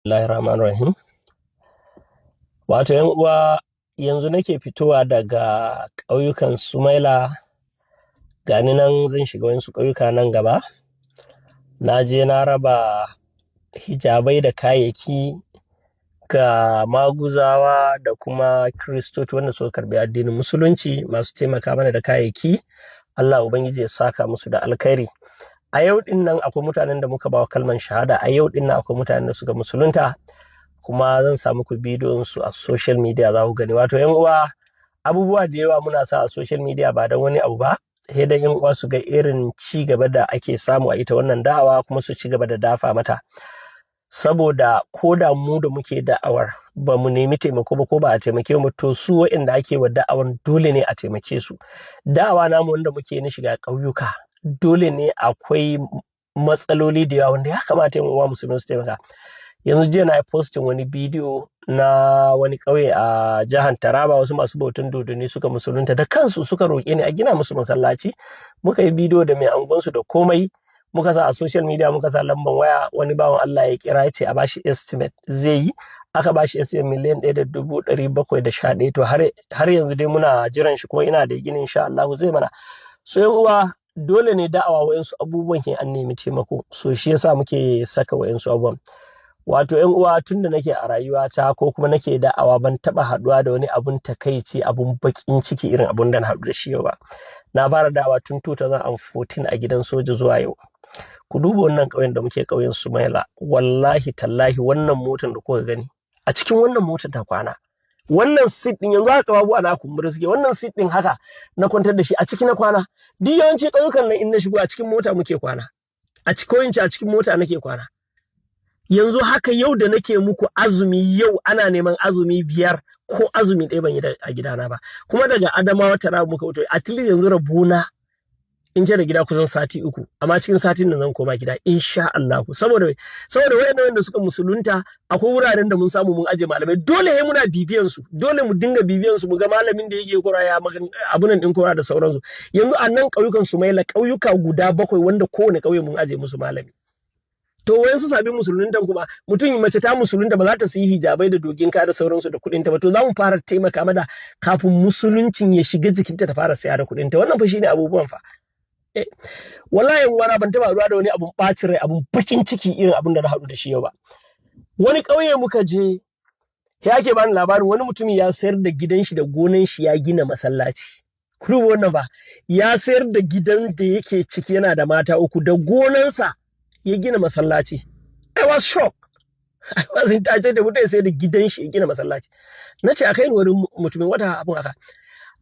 Bismillahirrahmanirrahim. Wato ‘yan uwa, yanzu nake fitowa daga ƙauyukan Sumaila, gani nan zan shiga wasu ƙauyuka nan gaba. Na je na raba hijabai da kayayyaki ga maguzawa da kuma Kiristoci wanda suka karbi addinin Musulunci, masu taimaka mana da kayayyaki. Allah Ubangiji ya saka musu da alkhairi. A yau din nan akwai mutanen da muka bawa kalman shahada, a yau din nan akwai mutanen da suka musulunta, kuma zan sa muku bidiyon su a social media, za ku gani. Wato ‘yan uwa, abubuwa da yawa muna sa a social media ba don wani abu ba, sai dan ‘yan uwa su ga irin ci gaba da ake samu a ita wannan da'awa, kuma su ci gaba da dafa mata. Saboda ko da mu da muke da'awar ba mu nemi taimako ba, ko ba a taimake mu, to su waɗanda ake wa da'awar dole ne a taimake su. Da'awa namu wanda muke na shiga ƙauyuka, dole ne akwai matsaloli da yawa wanda ya kamata ‘yan uwa Musulmi su taimaka. Yanzu jiya na yi posting wani bidiyo na wani ƙauye a jihar Taraba, wasu masu bautan dodonni suka musulunta da kansu, suka roƙe ni a gina musu masallaci. Muka yi bidiyo da mai anguwansu da komai, muka sa a social media, muka sa lamban waya. Wani bawan Allah ya kira, ya ce a bashi estimate zai yi. Aka bashi estimate 1,711,000. To har yanzu dai muna jiran shi, kuma ina da ginin insha Allah zai mana. So ‘yan uwa, dole ne da'awa wa'insu abubuwan ke an nemi taimako, so shi yasa muke saka wa'insu abubuwan. Wato ‘yan uwa, tun da nake a rayuwata ko kuma nake da'awa, ban taba haduwa da wani abun takaici, abun bakin ciki irin abun da na haɗu da shi yau ba. Na fara da'awa tun 2014 a gidan soja zuwa yau. Ku duba wannan ƙauyen da muke, ƙauyen Sumaila. Wallahi tallahi, wannan motar da kuka gani, a cikin wannan motar ta kwana. Wannan seat din yanzu haka babu ana kumbura suke. Wannan seat din haka na kwantar da shi, a ciki na kwana. Duk yawanci ƙauyukan nan in na shigo, a cikin mota muke kwana, a cikin a cikin mota nake kwana. Yanzu haka yau da nake muku azumi, yau ana neman azumi 5, ko azumi 1 ban yi a gidana ba. Kuma daga Adamawa Taraba muka wuce. At least yanzu rabona in ce da gida kusan sati 3, amma cikin satin nan zan koma gida insha Allah. Saboda wayannan wanda suka musulunta, akwai wuraren da mun samu mun aje malamai, dole he muna bibiyan su, dole mu dinga bibiyan su, mu ga malamin da yake kora ya abunan din kora da sauransu. Yanzu a nan ƙauyukan Sumaila, ƙauyuka guda bakwai, wanda kowane ƙauye mun aje musu malami. To wayansu sabbin musuluntan kuma, mutum mace ta musulunta, ba za ta siyi hijabai da dogin ka da sauransu da kuɗin ta ba. To za mu fara taimaka mata kafin musuluncin ya shiga jikinta, ta fara saya da kuɗin ta. Wannan fa shine abubuwan fa. Wallahi wana ban taba haɗuwa da wani abun ɓacin rai, abun bakin ciki irin abun da na haɗu da shi yau ba. Wani ƙauye muka je, ya ake bani labarin wani mutumi ya sayar da gidan shi da gonan shi ya gina masallaci. Ku duba wannan fa, ya sayar da gidan da yake ciki, yana da mata uku, da gonansa ya gina masallaci. I was shocked. I was in tace da mutum ya sayar da gidan shi ya gina masallaci. Na ce a kai ni wani mutumin, wata abun haka.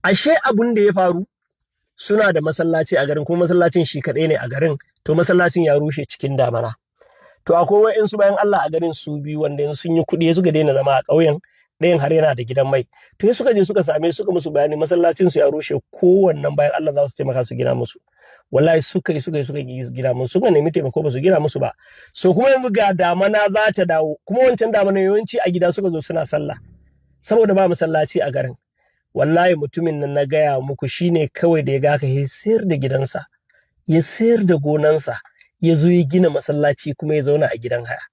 Ashe abun da ya faru, suna da masallaci a garin, kuma masallacin shi kaɗai ne a garin. To masallacin ya rushe cikin damana. To akwai wa'insu bayan Allah a garin su biyu, wanda yanzu sun yi kuɗi, suka daina zama a ƙauyen, ɗayan har yana da gidan mai. To suka je suka same, suka musu bayani masallacin su ya rushe, kowannen bayan Allah za su taimaka su gina musu. Wallahi suka yi, suka yi, suka yi gina musu, suka nemi taimako, ba su gina musu ba. So kuma yanzu ga damana za ta dawo, kuma wancan damana yawanci a gida suka zo suna sallah saboda ba masallaci a garin. Wallahi mutumin nan na gaya muku, shine kawai da ya ga haka ya sayar da gidansa, ya sayar da gonansa, ya zo ya gina masallaci, kuma ya zauna a gidan haya.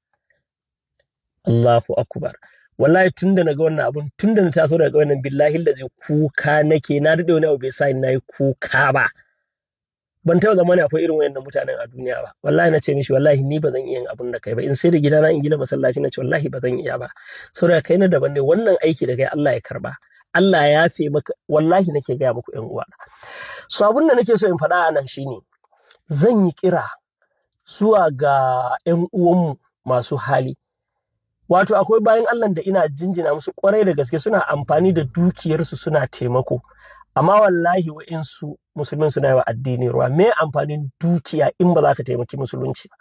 Allahu akbar! Wallahi tun da na ga wannan abun, tun da na taso daga wannan, billahi da zai kuka nake. Na daɗe wani abu bai sa ni na yi kuka ba. Ban taɓa zamani akwai irin wayannan mutanen a duniya ba. Wallahi na ce mishi, "Wallahi ni ba zan iya yin abun da kai ba, in sai da gidana in gina masallaci." Na ce, "Wallahi ba zan iya ba, saboda kai na daban ne. Wannan aiki da kai, Allah ya karba, Allah ya yafe maka." Wallahi nake gaya muku, ƴan uwa. So abun da nake so in faɗa a nan shine, zan yi kira zuwa ga ƴan uwanmu masu hali. Wato akwai bayan Allah da ina jinjina musu kwarai da gaske, suna amfani da dukiyarsu suna taimako. Amma wallahi wa'insu musulmin suna yi wa addini ruwa. Me amfanin dukiya in ba za ka taimaki Musulunci ba?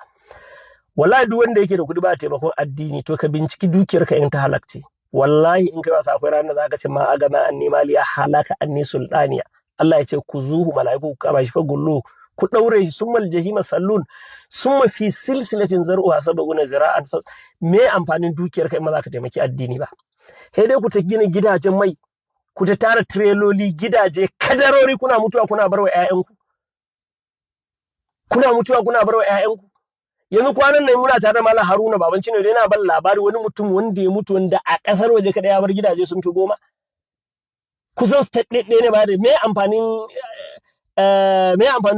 Wallahi duk wanda yake da kuɗi ba taimakon addini, to ka binciki dukiyarka in ta halakce. Wallahi in kai wasa, akwai ranar da zaka ce ma agana anni maliya halaka anni sultaniya. Allah ya ce kuzuhu, mala'iku ku kama shi, fa gullu, ku daure shi, summal jahima sallun, summa fi silsilatin zar'uha sab'una zira'an. Me amfanin dukiyarka in ba za ka taimaki addini ba? Sai dai ku ta gina gidajen mai, ku ta tara tireloli, gidaje, kadarori, kuna mutuwa kuna barwa ƴaƴanku, kuna mutuwa kuna barwa ƴaƴanku. Yanzu kwanan nan muna tare da Malam Haruna Baban Cino, yana ban labari wani mutum wanda ya mutu, wanda a kasar waje kada ya bar gidaje sun fi 10, kusan state ɗaya ne. Ba da me amfanin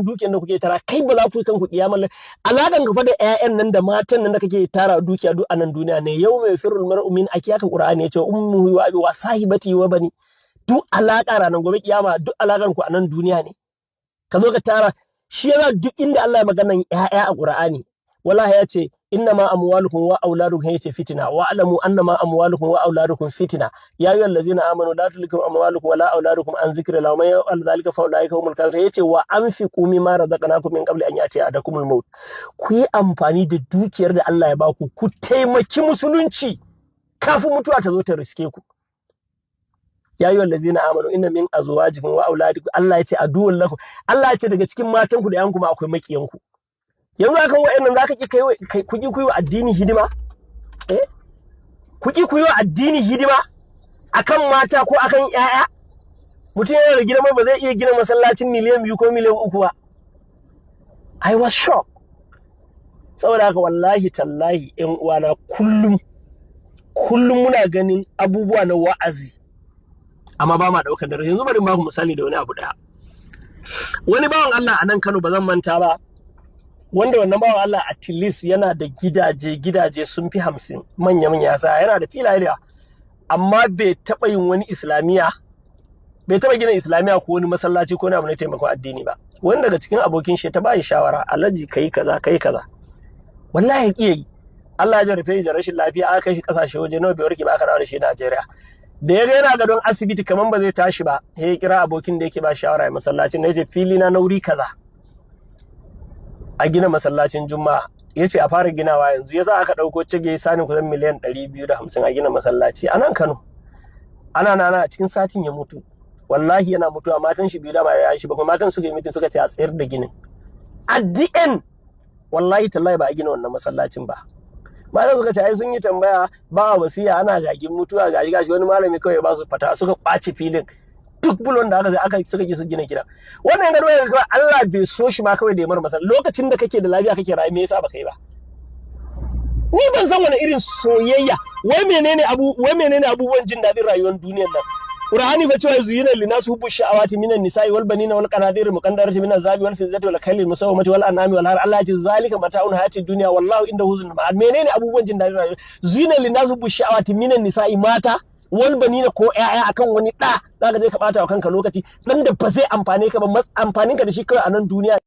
dukiyar da kuke tara? Kai ba za ku yi kanku kiyamar alakan ka fa da ƴaƴan nan da matan nan da kake tara dukiya duk a nan duniya ne. يوم يفر المرء من أخيه, haka Qur'ani ya ce, أمه وأبيه وصاحبته وبنيه. Duk alaka ranar gobe kiyama, duk alakan ku a nan duniya ne. Ka zo ka tara shi yana duk inda Allah ya maganan ƴaƴa a Qur'ani, wallahi ya ce إنما أموالكم وأولادكم, yace فتنة، واعلموا أنما أموالكم وأولادكم فتنة، يا أيها الذين آمنوا لا تلهكم أموالكم ولا أولادكم عن ذكر الله ومن يفعل ذلك فأولئك هم الخاسرون. Yace وأنفقوا مما رزقناكم من قبل أن يأتي أحدكم الموت. Ku yi amfani da dukiyar da Allah ya baku ku taimaki musulunci kafin mutuwa ta zo ta riske ku. يا أيها الذين آمنوا إن من أزواجكم وأولادكم, Allah yace عدوا لكم. Allah yace daga cikin matanku da yanku ma akwai makiyanku. Yanzu akan wa'annan zaka ki kai ku ki ku yi wa addini hidima? Eh, ku ki ku yi wa addini hidima akan mata ko akan yaya? Mutum yana da gida mai ba zai iya gina masallacin miliyan 2 ko miliyan 3 ba. I was shocked. Saboda haka wallahi tallahi, ƴan uwana, kullum kullum muna ganin abubuwa na wa'azi, amma ba ma ɗaukar darasi. Yanzu bari in baku misali da wani abu ɗaya. Wani bawan Allah a nan Kano, ba zan manta ba, wanda wannan bawan Allah at least yana da gidaje, gidaje sun fi 50, manya manya, sa yana da filaye da, amma bai taɓa yin wani islamiya, bai taɓa gina islamiya ko wani masallaci ko wani abu na taimakon addini ba. Wani daga cikin abokin shi ta bayi shawara, "Alhaji, kai kaza, kai kaza." Wallahi ya ƙi yi. Allah ya jarrabe shi da rashin lafiya, aka kai shi kasashe waje nawa, bai warke ba, aka dawo da shi Najeriya. Da ya ga yana gadon asibiti kaman ba zai tashi ba, sai ya kira abokin da yake ba shawara ya masallacin da, yace, "Fili na nauri kaza, a gina masallacin Juma'a." Ya ce a fara ginawa yanzu. Ya sa aka ɗauko cege sani kusan miliyan 250 a gina masallaci a nan Kano. Ana nana a cikin satin ya mutu. Wallahi yana mutuwa, matan shi biyu da ya shi bakwai, matan suka yi meeting, suka ce a tsayar da ginin. At the end, wallahi tallahi, ba a gina wannan masallacin ba. Malam suka ce ai sun yi tambaya, ba a wasiya, ana gagin mutuwa, gashi gashi. Wani malami kawai ba su fata, suka kwace filin, duk bulon da aka sai aka suka ki su gina gida. Wannan gado ya kawai Allah bai so shi ma kawai da ya mar masa. Lokacin da kake da lafiya kake rayu, me yasa baka yi ba? Ni ban san wani irin soyayya, wai menene abubuwan jin daɗin rayuwar duniyar nan? Qur'ani fa cewa زين للناس حب الشهوات من النساء والبنين والقناطير المقنطرة من الذهب والفضة والخيل المسومة والأنعام والحرث. Allah ya ce ذلك متاع الحياة الدنيا والله عنده حسن المآب. Menene abubuwan jin daɗin rayuwa? زين للناس حب الشهوات من النساء, mata, والبنين ko ƴaƴa. Akan wani ɗa zaka je ka bata wa kanka lokaci, dan da ba zai amfane ka ba, amfanin ka da shi kawai a nan duniya.